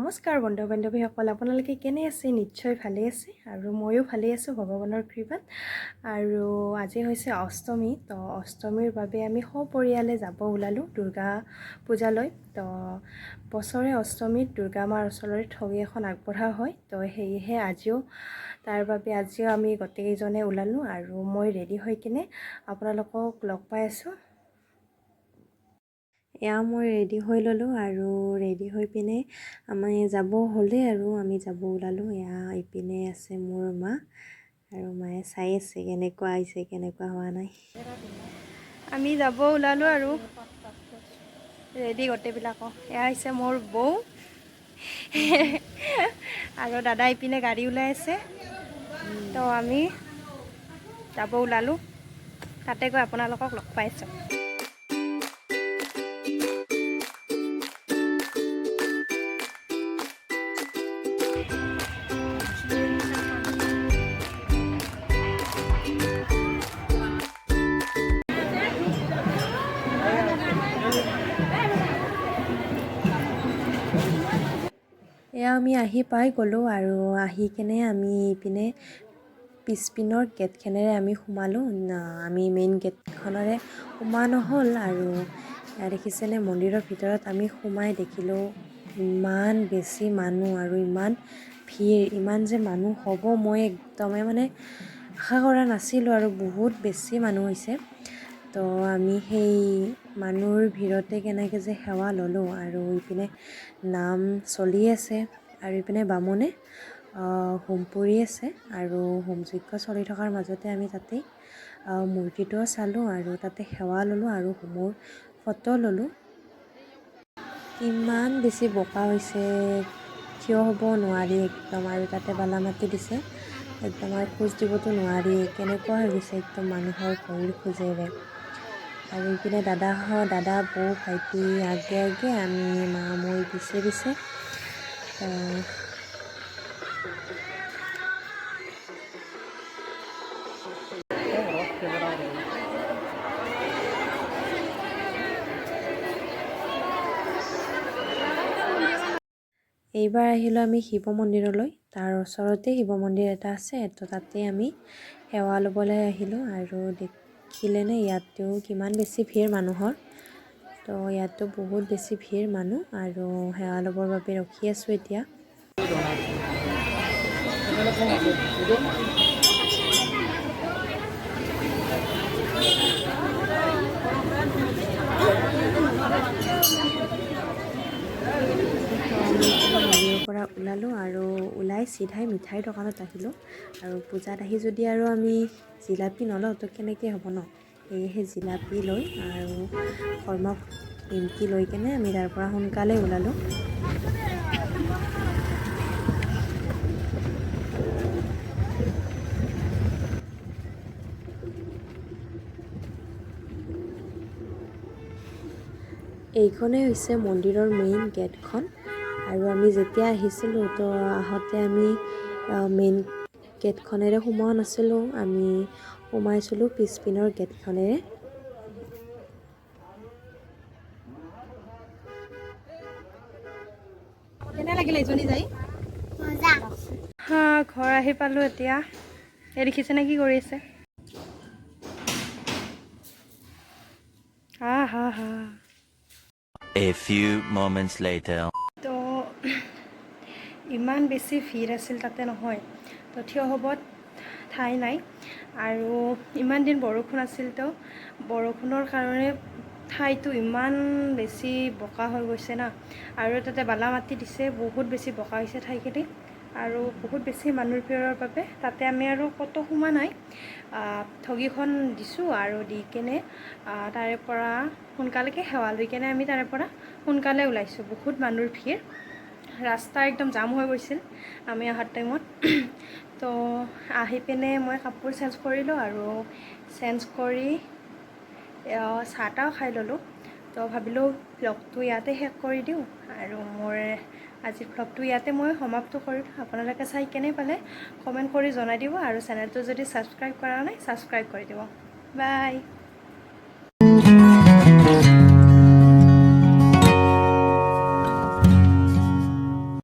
নমস্কাৰ বন্ধু বান্ধৱীসকল, আপোনালোকে কেনে আছে? নিশ্চয় ভালেই আছে আৰু ময়ো ভালেই আছোঁ ভগৱানৰ কৃপাত। আৰু আজি হৈছে অষ্টমী, তো অষ্টমীৰ বাবে আমি সপৰিয়ালে যাব ওলালোঁ দুৰ্গা পূজালৈ। তো বছৰে অষ্টমীত দুৰ্গা মাৰ ওচৰলৈ ঠগি এখন আগবঢ়োৱা হয়, তো সেয়েহে আজিও তাৰ বাবে আজিও আমি গোটেইকেইজনে ওলালোঁ আৰু মই ৰেডি হৈ কিনে আপোনালোকক লগ পাই আছোঁ। এয়া মই ৰেডি হৈ ল'লোঁ আৰু ৰেডি হৈ পিনে আমি যাব হ'লেই আৰু আমি যাব ওলালোঁ। এয়া ইপিনে আছে মোৰ মা আৰু মায়ে চাই আছে কেনেকুৱা আহিছে, কেনেকুৱা হোৱা নাই। আমি যাব ওলালোঁ আৰু ৰেডি গোটেইবিলাকো। এয়া হৈছে মোৰ বৌ আৰু দাদা ইপিনে গাড়ী ওলাই আছে। তো আমি যাব ওলালোঁ, তাতে গৈ আপোনালোকক লগ পাইছোঁ। এয়া আমি আহি পাই গ'লোঁ আৰু আহি কেনে আমি ইপিনে পিছপিনৰ গেটখনেৰে আমি সোমালোঁ। আমি মেইন গেটখনেৰে সোমোৱা নহ'ল। আৰু এয়া দেখিছেনে, মন্দিৰৰ ভিতৰত আমি সোমাই দেখিলোঁ ইমান বেছি মানুহ আৰু ইমান ভিৰ, ইমান যে মানুহ হ'ব মই একদমেই মানে আশা কৰা নাছিলোঁ আৰু বহুত বেছি মানুহ হৈছে। তো আমি সেই মানুহৰ ভিৰতে কেনেকৈ যে সেৱা ল'লোঁ। আৰু ইপিনে নাম চলি আছে আৰু ইপিনে বামুণে হোম পুৰি আছে আৰু হোম যজ্ঞ চলি থকাৰ মাজতে আমি তাতেই মূৰ্তিটোও চালোঁ আৰু তাতে সেৱা ল'লোঁ আৰু হোমৰ ফটো ল'লোঁ। ইমান বেছি বোকা হৈছে, থিয় হ'ব নোৱাৰি একদম। আৰু তাতে বালা মাটি দিছে একদম, আৰু খোজ দিবতো নোৱাৰি, কেনেকুৱা হৈ গৈছে একদম মানুহৰ ভৰিৰ খোজেৰে। আৰু ইপিনে দাদা, বৌ, ভাইটি আগে আগে, আমি মা মই পিছে পিছে। এইবাৰ আহিলোঁ আমি শিৱ মন্দিৰলৈ। তাৰ ওচৰতে শিৱ মন্দিৰ এটা আছে, তো তাতে আমি সেৱা ল'বলৈ আহিলোঁ। আৰু দেখিলেনে ইয়াতেও কিমান বেছি ভিৰ মানুহৰ, তো ইয়াতো বহুত বেছি ভিৰ মানুহ আৰু সেৱা ল'বৰ বাবে ৰখি আছোঁ এতিয়া। তো আমি মন্দিৰৰ পৰা ওলালোঁ আৰু ওলাই চিধাই মিঠাইৰ দোকানত আহিলোঁ। আৰু পূজাত আহি যদি আৰু আমি জিলাপি নলওঁ তো কেনেকৈ হ'ব ন? সেয়েহে জিলাপি লৈ আৰু শৰ্মা নিমকি লৈ কেনে আমি তাৰ পৰা সোনকালে ওলালোঁ। এইখনেই হৈছে মন্দিৰৰ মেইন গেটখন। আৰু আমি যেতিয়া আহিছিলোঁ তো আহোঁতে আমি মেইন গেটখনেৰে সোমোৱা নাছিলোঁ, আমি সোমাইছিলোঁ পিছপিনৰ গেটখনেৰে। কেনে লাগিলে এইজনী যাই? হা, ঘৰ আহি পালোঁ এতিয়া। এই দেখিছেনে কি কৰি আছে? হা হা হা। A few moments later. তো ইমান বেছি ভিৰ আছিল তাতে নহয়, তো থিয় হ'ব ঠাই নাই। আৰু ইমান দিন বৰষুণ আছিল, তো বৰষুণৰ কাৰণে ঠাইটো ইমান বেছি বোকা হৈ গৈছে না। আৰু তাতে বালা মাটি দিছে, বহুত বেছি বোকা হৈছে ঠাইখিনি। আৰু বহুত বেছি মানুহৰ ভিৰৰ বাবে তাতে আমি আৰু ক'তো সোমোৱা নাই। ঠগিখন দিছোঁ আৰু দি কেনে তাৰে পৰা সোনকালেকৈ সেৱা লৈ কেনে আমি তাৰে পৰা সোনকালে ওলাইছোঁ। বহুত মানুহৰ ভিৰ, ৰাস্তা একদম জাম হৈ গৈছিল আমি অহাৰ টাইমত। তো আহি পিনে মই কাপোৰ চেঞ্জ কৰিলোঁ আৰু চেঞ্জ কৰি চাহ তাহো খাই ল'লোঁ। তো ভাবিলোঁ ভ্লগটো ইয়াতে শেষ কৰি দিওঁ আৰু মোৰ আজিৰ ভ্লগটো ইয়াতে মই সমাপ্ত কৰিলোঁ। আপোনালোকে চাই কেনে পালে কমেণ্ট কৰি জনাই দিব আৰু চেনেলটো যদি ছাবস্ক্ৰাইব কৰা নাই, ছাবস্ক্ৰাইব কৰি দিব। বাই।